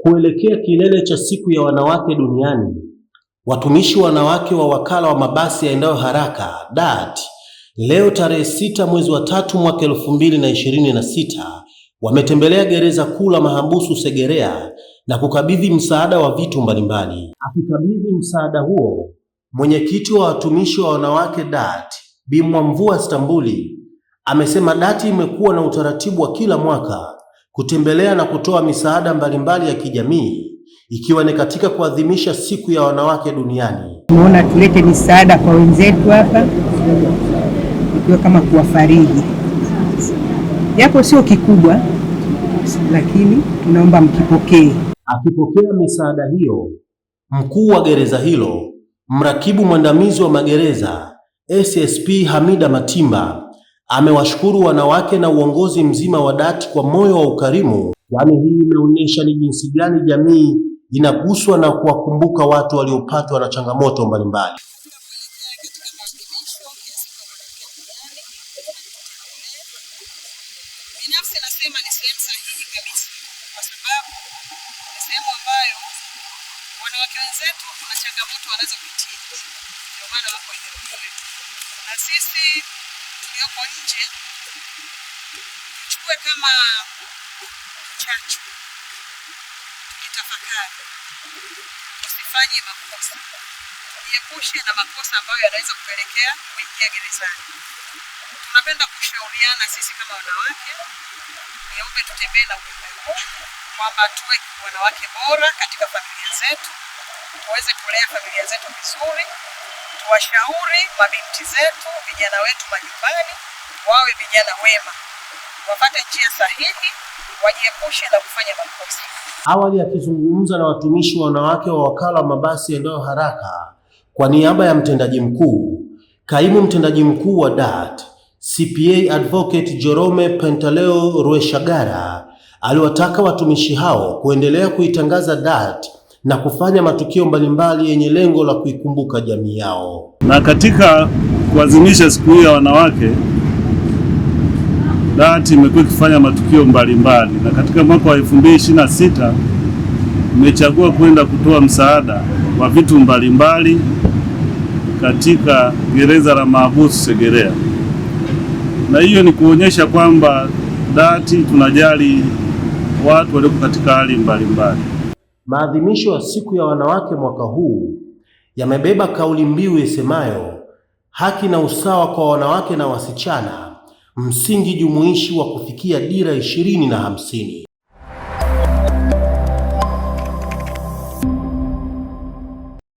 Kuelekea kilele cha siku ya wanawake duniani, watumishi wanawake wa wakala wa mabasi yaendayo haraka DART leo tarehe 6 mwezi wa 3 mwaka 2026 wametembelea gereza kuu la mahabusu Segerea na kukabidhi msaada wa vitu mbalimbali. Akikabidhi msaada huo, mwenyekiti wa watumishi wa wanawake DART Bi Mwamvua Stambuli amesema DART imekuwa na utaratibu wa kila mwaka kutembelea na kutoa misaada mbalimbali ya kijamii ikiwa ni katika kuadhimisha siku ya wanawake duniani. Tumeona tulete misaada kwa wenzetu hapa, ikiwa kama kuwafariji, japo sio kikubwa, lakini tunaomba mkipokee. Akipokea misaada hiyo, mkuu wa gereza hilo, mrakibu mwandamizi wa magereza SSP Hamida Matimba amewashukuru wanawake na uongozi mzima wa DART kwa moyo wa ukarimu, kwani hii imeonyesha ni jinsi gani jamii inaguswa na kuwakumbuka watu waliopatwa na changamoto mbalimbali. Katika maadhimisho ya siku ya mwanamke duniani. Binafsi nasema ni sehemu sahihi kabisa, kwa sababu ni sehemu ambayo wanawake wenzetu kuna changamoto wanazopitia, ndio maana wako eneo hili, na sisi tulioko nje tuchukue kama chachu, tujitafakari, tusifanye makosa, tujiepushe na makosa ambayo yanaweza kupelekea kuingia gerezani. Tunapenda kushauriana sisi kama wanawake, niombe tutembee na ujumbe huu kwamba tuwe wanawake bora katika familia zetu, tuweze kulea familia zetu vizuri, tuwashauri mabinti zetu, vijana wetu majumbani, wawe vijana wema, wapate njia sahihi, wajiepushe na kufanya makosa. Awali akizungumza na watumishi wanawake wa wakala wa mabasi yaendayo haraka kwa niaba ya mtendaji mkuu, kaimu mtendaji mkuu wa DART CPA Advocate Jerome Pentaleo Rweshagara aliwataka watumishi hao kuendelea kuitangaza DART na kufanya matukio mbalimbali yenye lengo la kuikumbuka jamii yao. Na katika kuadhimisha siku hii ya wanawake, DART imekuwa ikifanya matukio mbalimbali, na katika mwaka wa 2026 imechagua kwenda kutoa msaada wa vitu mbalimbali katika gereza la mahabusu Segerea, na hiyo ni kuonyesha kwamba DART tunajali watu walioko katika hali mbalimbali. Maadhimisho ya siku ya wanawake mwaka huu yamebeba kauli mbiu isemayo haki na usawa kwa wanawake na wasichana, msingi jumuishi wa kufikia dira 2050.